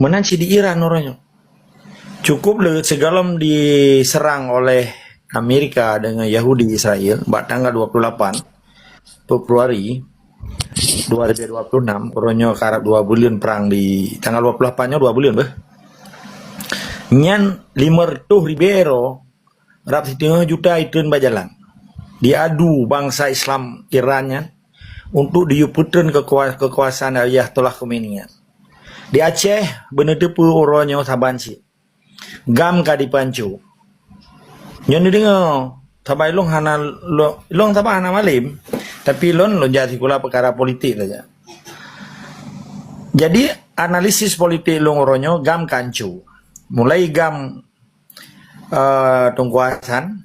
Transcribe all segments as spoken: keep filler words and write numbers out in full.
Meunan cit di Iran uroe nyoe. Cukup le sigohlom diserang oleh Amerika dengan Yahudi Israel bak tanggal dua puluh lapan Februari dua ribu dua puluh enam, uroe nyoe karab dua buleuen perang di tanggal dua puluh lapan nyoe dua buleuen beh. Nyan lima reutôh ribée droe rab siteungoh juta itreun bak jalan. Diadu bansa Islam Iran nyan untuk diyue peutreun kekua-, kekuasaan Ayatollah Khomeini nyan. Di Aceh, beuneuteupeu uroe nyoe saban cit. GAM ka dipanco. Nyoe neudeungoe, saban ilong hana lo-, ilong saban hana malem, tapi lôn, lôn jak sikula peukara politik saja. Jadi, analisis politik lôn uroe nyoe GAM ka anco. Mulai GAM eh, Teungku Hasan,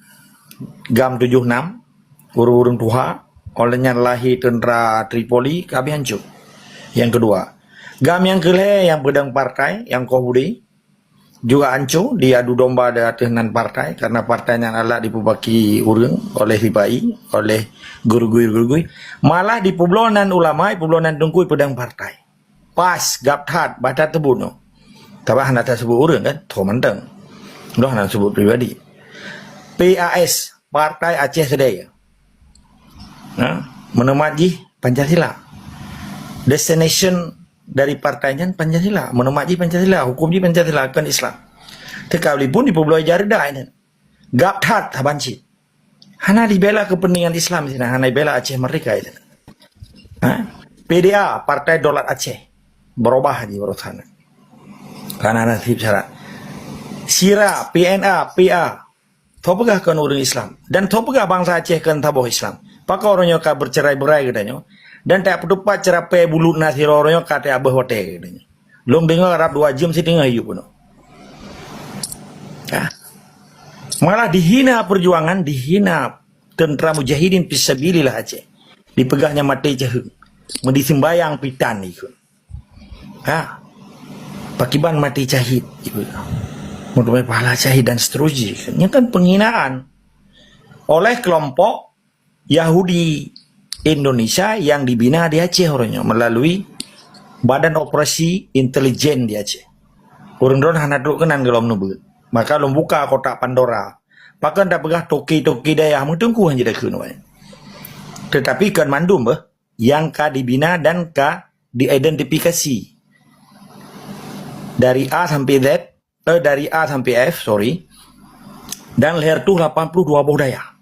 GAM tujoh enam, ureuëng-ureuëng tuha, óh lheueh nyan lahé teuntra Tripoli, ka habéh hancô. Nyang keudua, GAM nyang keulhée nyang peudong partai, nyang koh budé, juga hancô, diadu domba di ateueh nan partai, karena partai nyan alat dipeubaki ureuëng oleh sipa-i, oleh gurugui-gurugui. Malah dipeubloe nan ulama, dipeubloe nan teungku peudong partai. Pas, gab that, bah that teubeuet nyoe. Tapi hana taseubut ureuëng kan, tho mantong. Lôn hana seubut pribadi. P A S, Partai Aceh Seudeh. Ha? Meunumat jih Pancasila. Destination dari partai nyan Pancasila. Meunumat jih Pancasila, hukum jih Pancasila, kon Islam. Teuka lipun dipeubloe ija reuda nyan. Gab that saban cit. Hana dibela kepentingan Islam sinan, hana dibela Aceh Merdeka itu. Ha? P D A, Partai Daulat Aceh. Berubah di urusan. Karena nasib syarat. SIRA, P N A, P A. Tho peugah kon ureuëng Islam. Dan tho peugah bansa Aceh kon saboh Islam. Pakon uroe nyoe ka bercerai-berai geutanyoe. Dan tak peuteupat ceurapée bulut na sidroe uroe nyoe ka tabeuh watée geutanyoe. Lôn deungoe rab dua jeuem siteungoh yue bunoe. Ya. Malah dihina perjuangan, dihina tentera mujahidin fisabilillah Aceh. Dipeugah nyan maté caheueng. Meudi seumbayang pitan ikheun. Ha. Pakiban maté syahid, ipeugah. Meuteupeue pahala syahid dan seterusnya. Nyan kan penghinaan oleh kelompok Yahudi Indonesia yang dibina di Aceh uroe nyoe melalui Badan Operasi Intelijen di Aceh. Ureuëng droen hana trok keunan golom neubeuet. Maka lôn buka kotak Pandora. Pakon tapeugah toke-toke dayah meuteungku hana jidakheun wai. Tetapi kon mandum beh yang ka dibina dan ka diidentifikasi dari A sampai Z, eh, dari A sampai F, sorry, dan lheueh tu lapan puluh dua boh dayah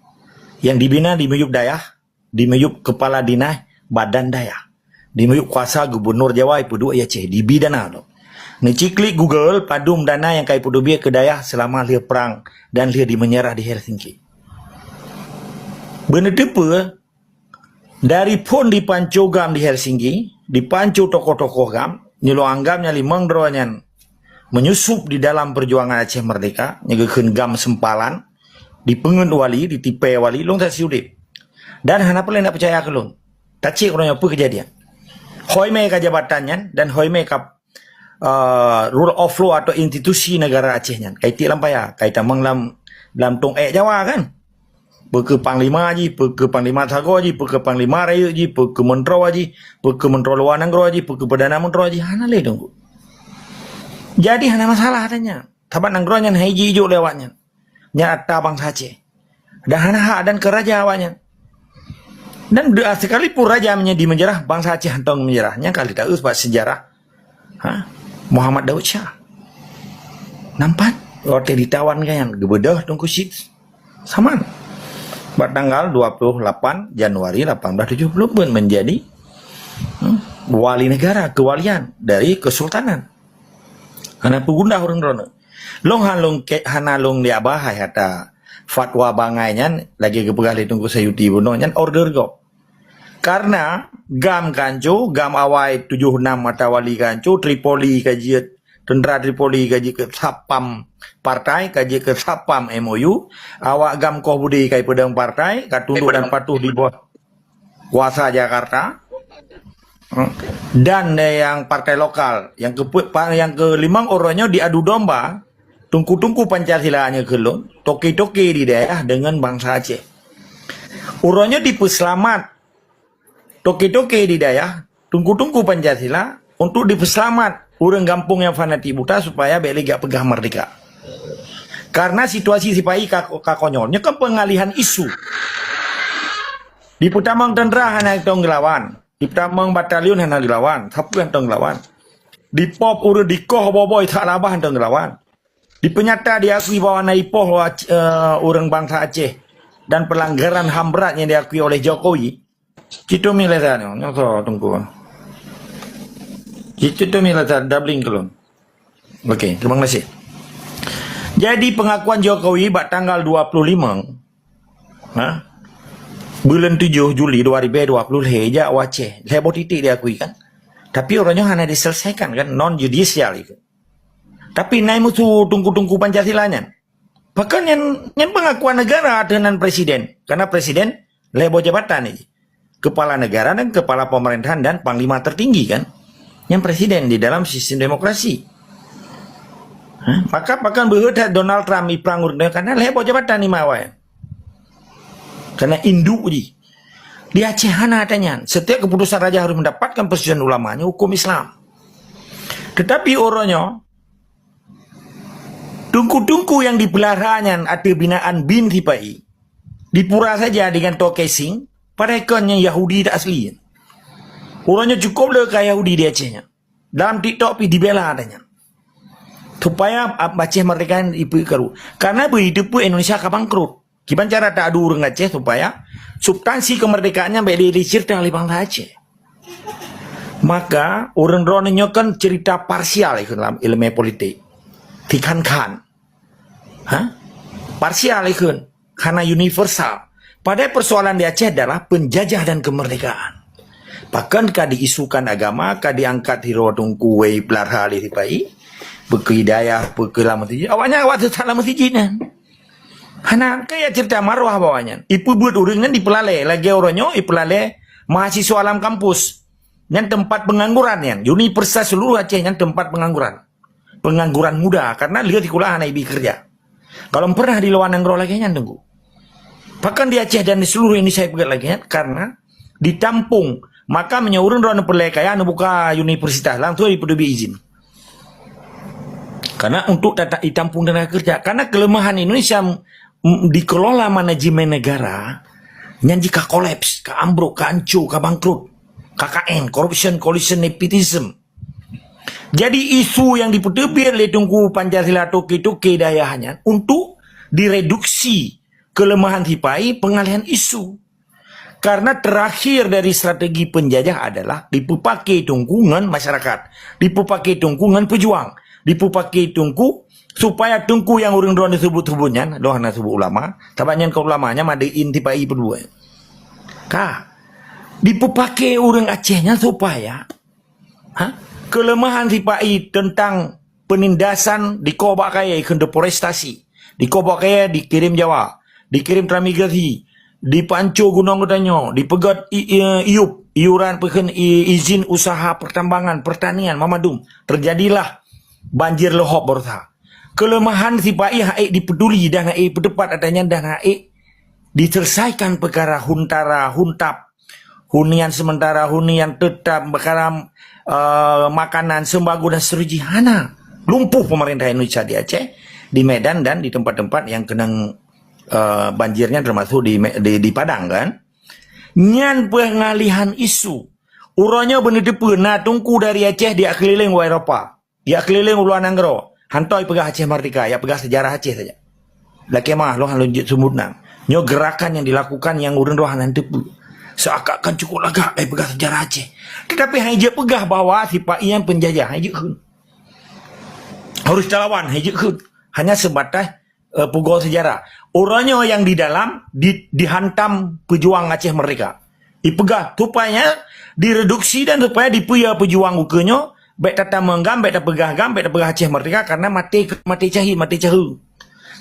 yang dibina di miyueb dayah, di miyueb kepala dinas badan dayah, di miyueb kuasa gubernur Jawa ipeuduek i Aceh, dibi dana tu. Neuciklik Google padum dana nyang ka ipeuteubiet keu dayah selama lheueh prang dan lheueh dimeunyeurah di Helsinki. Beuneuteupeu, dari phon dipanco GAM di Helsinki, dipanco tokoh-tokoh GAM, nyoe lôn anggap nyan limong droe nyan menyusup di dalam perjuangan Aceh Merdeka, nyang geukheun GAM Sempalan, dipeungeut wali, ditipée wali, lôn saksi udeb. Dan hana peureulée neupeucaya keu lôn. Tacek uroe nyoe peue keujadian. Hôi mé ka jabatan nyan dan hôi mé ka eh, rule of law atau institusi negara Aceh nyan. Ka itiek lam paya, ka itamong lam, lam tông ék Jawa kan. Peu keu panglima jih, peu keu panglima sagoe jih, peu keu panglima rayeuk jih, peu keu meuntroe jih, peu keu meuntroe luwa nanggroe jih, peu keu perdana meuntroe jih, hana lé teungku. Jadi hana masalah ata nyan. Saban nanggroe nyan hai jijok lé awaknyan. Nyan ata bansa Aceh. Dan hana hak dan keu raja awaknyan. Dan de-, sekalipun raja meunyoe dimeunyeurah, bansa Aceh hantom meunyeurah. Nyan ka lheueh taeu bak sejarah. Ha? Muhammad Daud Shah. Nampak? Watée ditawan kan nyan, geubeudôh Teungku Syed Saman. Bak tanggal dua puluh lapan Januari lapan belas tujuh puluh pun menjadi, hmm, wali negara, kewalian dari kesultanan. Hana peugundah ureuëng droeneuh. Lôn han lôn ke-, hana lôn liak bahai ata fatwa bangai nyan lagée geupeugah lé Teungku Sayuti bunoe nyan order gob. Karena GAM ka hanco, GAM awai tujoh nam mata wali ka hanco, Tripoli ka jeuet, tentera Tripoli ka jeuet keu satpam partai, ka jeuet keu satpam M O U, awak GAM koh budé ka ipeudong partai, ka tunduk dan patuh di bawah kuasa Jakarta. Dan, eh, yang partai lokal, yang ke, yang kelimong uroe nyoe diadu domba, tungku-tungku Pancasila nyoe keu lôn, toke-toke di dayah deungon bansa Aceh. Uroe nyoe dipeuseulamat toke-toke di dayah, tungku-tungku Pancasila untuk dipeuseulamat ureuëng gampông nyang fanatik buta supaya bék lé geujak peugah merdeka. Karena situasi sipai ka, ka konyol. Nyoe kan pengalihan isu. Dipeutamong tentara hana tong geulawan. Dipeutamong batalion hana geulawan. Sapeue hana tong geulawan. Dipop ureuëng dikoh boboi that labah hana tong geulawan. Dipeunyata diakui bahwa na ipoh, eh, ureuëng bansa Aceh dan pelanggaran ham berat yang diakui oleh Jokowi. Cit tu mi lesa nyoe, nyoe so Teungku. Cit tu mi lesa doubling kelon. Okey, terima kasih. Jadi pengakuan Jokowi bak tanggal dua puluh lima, ha? Bulan tujuh Juli dua ribu dua puluh lhèe jak u Aceh. Lhèe boh titik diakui kan. Tapi uroe nyoe hana diselesaikan kan, non judisial itu. Tapi nai musu tungku-tungku Pancasila nyan. Bahkan nyan, nyan pengakuan negara ateueh nan presiden. Karena presiden lhèe boh jabatan ni. Kepala negara dan kepala pemerintahan dan panglima tertinggi kan. Nyan presiden di dalam sistem demokrasi. Hah? Maka bahkan beuheuet that Donald Trump iprang ureuëng karena lhèe boh jabatan ni mawai. Karena induk ji. Di Aceh hana ata nyan. Setiap keputusan raja harus mendapatkan persetujuan ulama, nyoe hukum Islam. Tetapi uroe nyoe, tungku-tungku yang dipelihara nyan ateueh binaan bin sipai, dipura saja dengan toke sing, padahai kon nyang Yahudi tak asli. Uroe nyoe cukup le ka Yahudi di Aceh nyan. Dalam TikTok pi dibela ata nyan. Supaya, ah, Aceh merdeka nyan ipeukaru. Karena begitu pun Indonesia ka bangkrut. Kiban cara ta adu ureuëng Aceh supaya substansi kemerdekaan nyan bék lé dicerita lé bansa Aceh. Maka, ureuëng droeneuh nyoe kan cerita parsial ikheun lam ileumèe politik. Tikhan-khan. Ha? Parsial ikheun. Hana universal. Padahai persoalan di Aceh adalah penjajah dan kemerdekaan. Bahkan ka diisukan agama, ka diangkat hiro tungku wei pelara lé sipai, beukeudayah, beukeulama sijih. Awaknyan awak sesat lam masjid nyan. Hana kaya cerita marwah bawah nyan. Ipeubuet ureuëng nyan dipeulalé. Lagèe uroe nyoe ipeulalé mahasiswa lam kampus. Nyan tempat pengangguran nyan. Universitas seluruh Aceh nyan tempat pengangguran. Pengangguran muda. Karena lheueh sikula hana ibi kerja. Kalau pernah di luar nanggroe lagèe nyan, Teungku. Bahkan di Aceh dan di seluruh Indonesia ipeugah lagèe nyan. Karena ditampung. Maka meunyoe ureuëng droeneuh peureulèe kaya neubuka universitas, langsung ipeuteubiet izin. Karena untuk tata, ditampung tenaga kerja. Karena kelemahan Indonesia, m, dikelola manajemen negara, nyan jih ka kolaps, ka ambruk, ka ancô, ka bangkrut. K K N, corruption, collusion, nepotism. Jadi isu yang dipeuteubiet lé tungku Pancasila toke-toke dayah nyan untuk direduksi kelemahan sipai pengalihan isu. Karena terakhir dari strategi penjajah adalah dipeupaké tungku ngon masyarakat, dipeupaké tungku ngon pejuang, dipeupaké tungku supaya tungku nyang ureuëng droeneuh seubut-seubut nyan, lôn hana seubut ulama, sabab nyan keu ulama nyan madeuin sipai peuduek. Ka. Dipeupaké ureuëng Aceh nyan supaya, ha? Kelemahan sipai tentang penindasan dikoh bak kayèe kheun deforestasi. Dikoh bak kayèe dikirém Jawa, dikirém transmigrasi, dipeuancô gunong geutanyoe, dipeugöt i-, i-, iyup, iuran peukheun i-, izin usaha pertambangan, pertanian, mamadum. Terjadilah banjir leuhop baroesa. Kelemahan sipai han ék dipeuduli dan han ék peuteupat ata nyan dan han ék diselesaikan peukara huntara, huntap, hunian sementara, hunian tetap, peukara, eh, makanan, seumbako dan seterusnya hana. Lumpuh pemerintah Indonesia di Aceh, di Medan dan di tempat-tempat yang keunong, eh, banjir nyan termasuk di Me-, di, di Padang kan. Nyan pengalihan isu. Uroe nyoe beuneuteupeu na tungku dari Aceh di keulileng u Eropa. Yak keulileng u luwa nanggroe, hantom peugah Aceh merdeka, yak peugah sejarah Aceh saja. Lakée meu'ah lôn hana lôn jeuet seumut nan. Nyoe gerakan nyang dilakukan nyang ureuëng droe hana teupeu. Seakan-akan cukup lagak ai peugah sejarah Aceh. Tetapi han jeuet peugah bahwa sipa-i nyan penjajah, han jeuet kheun. Harus talawan, han jeuet kheun. Hanya sebatas eh, pugoe sejarah. Uroe nyoe nyang di dalam di, dihantam pejuang Aceh Merdeka. Ipeugah supaya direduksi dan supaya dipeue pejuang ukeue nyoe, bék tatamong GAM, bék tapeugah GAM, bék tapeugah Aceh Merdeka karena maté, maté cahit, maté cahe.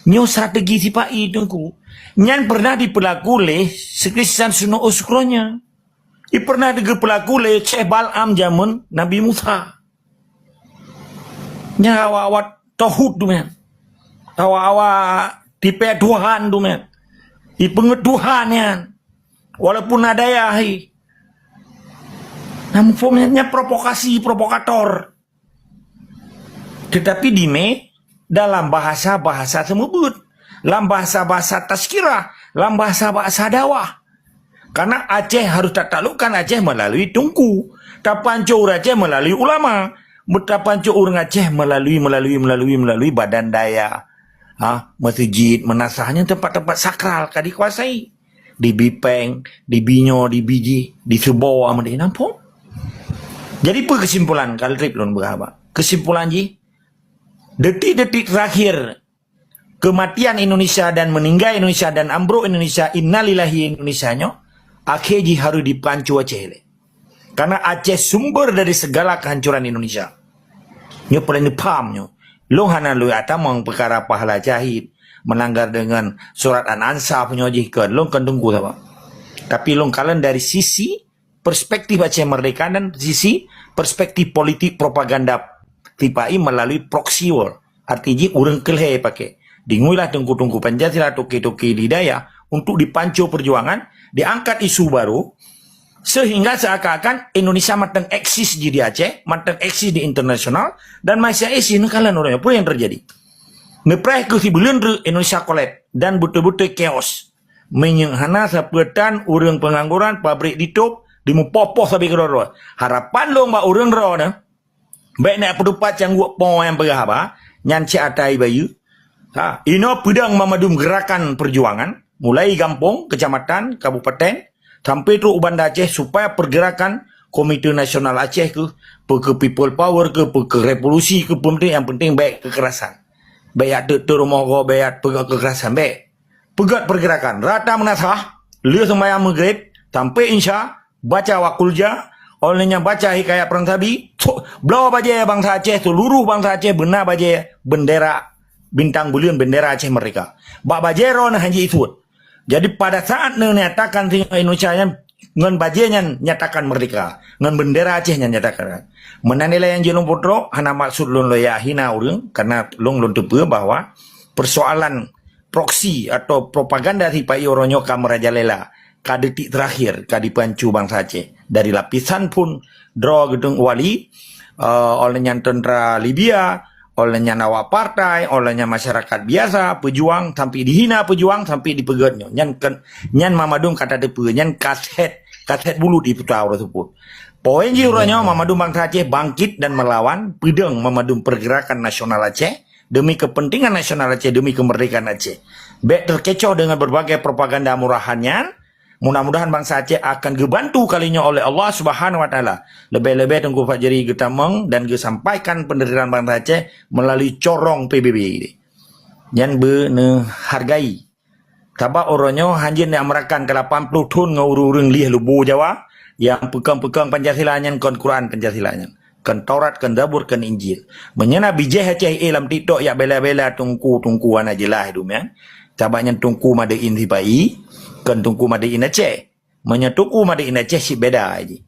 Nyoe strategi sipa-i Teungku. Nyan pernah dipeulaku lé Sekristan Suno Usukronya. I pernah geupeulaku lé Syekh Bal'am jameun Nabi Musa. Nyan awak-awak tohut tu nyan. Awak-awak tipée Tuhan tu nyan. Ipeungeut Tuhan nyan. Walaupun na dayah i. Nah, muphom nyan, nyan provokasi, provokator. Tetapi di me dalam bahasa-bahasa seumeubeuet, lam bahasa-bahasa tazkirah, lam bahasa-bahasa dakwah. Karena Aceh harus tataklukkan Aceh melalui teungku, tapancok ureuëng Aceh melalui ulama, tapancok ureuëng Aceh melalui, melalui, melalui, melalui badan daya, ha, masjid, meunasah, nyan tempat-tempat sakral ka dikuasai. Di Bipeng, di Binyo, di Biji, di Seubo, Amadé, nampak? Jadi, peue kesimpulan ka treb lôn beuhaba? Kesimpulan jih, detik-detik terakhir kematian Indonesia dan meninggai Indonesia dan ambruk Indonesia, innalillahi Indonesia nyoe, akhé jih harus dipancu Aceh lé. Karena Aceh sumber dari segala kehancuran Indonesia. Nyoe peureulée neupaham nyoe. Lôn hana lôn atamong peukara pahala syahid, melanggar dengan surat Al-Ansaf nyoe jih kon. Lôn kon teungku saban. Tapi lôn kalon dari sisi perspektif Aceh Merdeka dan sisi perspektif politik propaganda sipa-i melalui proxy war. Arti jih ureuëng keu lhée pakai. Dingui lah teungku-teungku Pancasila, toke-toke di dayah untuk dipanco perjuangan, diangkat isu baru, sehingga seakan-akan Indonesia mantong eksis jih di Aceh, mantong eksis di internasional, dan masih eksis neukalon ureuëng nyoe. Peue nyang terjadi? Neupreh keu sibuleuen treuk Indonesia kolap dan beutôi-beutôi chaos. Meunyoe hana sapeue tan ureuëng peungangguran, pabrik ditôb, dimeupoh-poh sabe keudroe-droe. Harapan lôn bak ureuëng droeneuh, bék na peutupat cangguek po nyang peugah haba, nyan cit ata bayeue. Ha, inoe peudong banmandum gerakan perjuangan, mulai gampông, kecamatan, kabupaten, sampai trok u Banda Aceh, supaya pergerakan Komite Nasional Aceh keuh, peu keu People Power keuh, peu keu revolusi keuh, peue nyang penting bék kekerasan. Bék jak teuk-teuk rumoh gob, bék jak peugah kekerasan, bék. Peugét pergerakan. Rata meunasah, lheueh seumayang Maghrib, sampai Isya, baca Wa Qul Ja, óh lheueh nyan baca Hikayat Perang Sabi, so-, bloe bajée bansa Aceh, seuluruh bansa Aceh beuna bajée bendera bintang buleuen, bendera Aceh Merdeka. Bak bajée droeneuh hana jisuet. Jadi pada saat neunyatakan singoh Indonesia nyan ngon bajée nyan nyatakan merdeka, ngon bendera Aceh nyan nyatakan. Meunan nilai nyang jeuet lôn putroe, hana maksud lôn lôn jak hina ureuëng, karena lôn, lôn teupeue bahwa persoalan proksi atau propaganda sipa-i uroe nyoe ka meurajalela, ka detik terakhir ka dipancu bansa Aceh. Dari lapisan phon droe geutanyoe wali, eh, óh lheueh nyan tentara Libya, óh lheueh nyan awak partai, óh lheueh nyan masyarakat biasa, peujuang sampai dihina, peujuang sampai dipeugét nyoe. Nyan kan, nyan banmandum ka tateupeue, nyan kaset, kaset bulut diputa uroe seupôt. Poin jih uroe nyoe, banmandum bansa Aceh bangkit dan melawan, peudong banmandum pergerakan nasional Aceh, demi kepentingan nasional Aceh, demi kemerdekaan Aceh. Bék terkecoh dengan berbagai propaganda murahan nyan. Mudah-mudahan bansa Aceh akan geubantu kali nyoe oleh Allah Subhanahu Wa Taala. Leubeh-leubeh Teungku Fajri geutamong dan geusampaikan penderitaan bansa Aceh melalui corong P B B. Nyan beuneuhargai. Sabab uroe nyoe hanjeuet neuamrakan keu lapan ploh thon ngon ureuëng-ureuëng lieh lubo Jawa nyang peukong-peukong Pancasila nyan kon Quran Pancasila nyan. Kon Taurat, kon Zabur, kon Injil. Meunyoe na bijéh Aceh éh lam TikTok jak bela-bela teungku-teungku hana jeulaih dum nyan. Sabab nyan teungku made in sipa-i, kon teungku made in Aceh. Meunyoe teungku made in Aceh cit beda jih.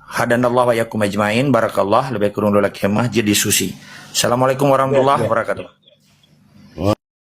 Hadanallahu wa iyyakum ajmain, barakallah, leubeh kureueng lôn lakée meuah, jeuet diskusi. Assalamualaikum warahmatullahi wabarakatuh.